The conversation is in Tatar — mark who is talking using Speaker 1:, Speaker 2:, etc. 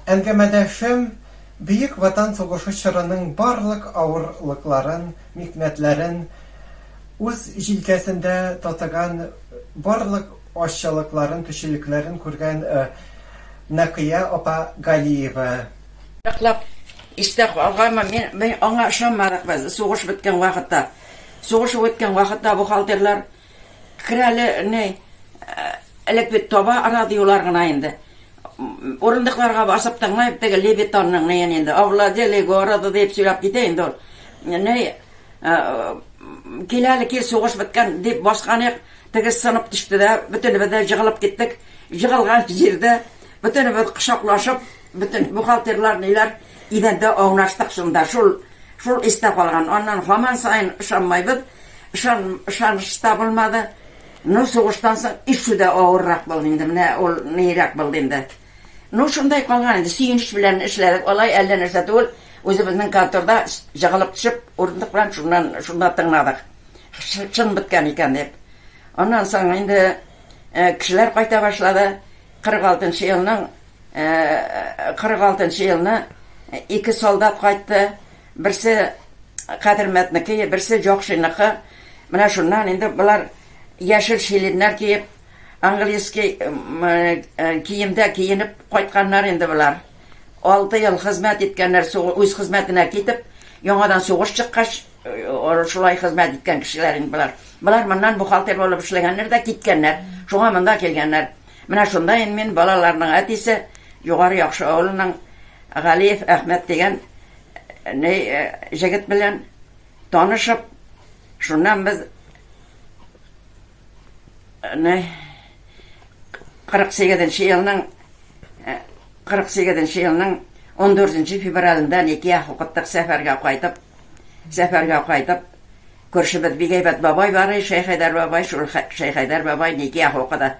Speaker 1: Әңгәмәдәшем Бөек Ватан сугышы чорының барлык авырлыкларын, михнәтләрен үз җилкәсендә татыган, барлык ачылыкларын, төчелекләрен күргән Нәкыя апа Галиева.
Speaker 2: Ныклап истә калганмы, мин, мин аңа ышанмадык без, сугыш беткән вакытта. Сугыш үткән вакытта бухгалтерлар керәле, ни, элек бит таба радиолар гына инде. Урындыкларга басып тыңлап, теге Левитанның неен инде, овладели города дип сөйләп китә инде ул. Ни, кил әле, кил, сугыш беткән дип баскан идек, теге сынып төште дә, бөтенебез дә җыгылып киттек. Җыгылган җирдә бөтенебез кочаклашып, бөтен бухгалтерлар, ниләр идәндә аунаштык шунда. Шул, шул истә калган. Аннан һаман саен ышанмайбыз. Ышан, ышаныч та булмады. Ну, сугыштан соң ишү дә авыррак булды инде, менә ул нирәк булды инде. Ну, шундай калган инде, сөенеч белән эшләдек. Алай әллә нәрсә түгел, үзебезнең конторда җыгылып төшеп, урындык белән шуннан шунда тыңладык. Чын беткән икән дип. Аннан соң инде э, кешеләр кайта башлады. 46 нчы елның 46 нчы елны ике солдат кайтты. Берсе Кадермәтнеке, берсе Җакшиныкы. Менә шуннан инде болар яшел шиленнәр киеп, английский киемдә киенеп кайтканнар инде болар. 6 ел хезмәт иткәннәр, үз хезмәтенә китеп, яңадан сугыш чыккач, шулай хезмәт иткән кешеләр инде болар. Болар моннан бухгалтер булып эшләгәннәр дә киткәннәр. Шуңа монда килгәннәр. Менә шунда инде мин балаларның әтисе, Югары Яхшы авылының Галиев Әхмәт дигән ни җегет белән танышып, шуннан без ни 48 нче елның 48 нче елның 14 февралендә никях укыттык сәфәргә кайтып, сәфәргә кайтып, күршебез бик әйбәт бабай бар, Шәйхәйдәр бабай, шул Шәйхәйдәр бабай никях укыды.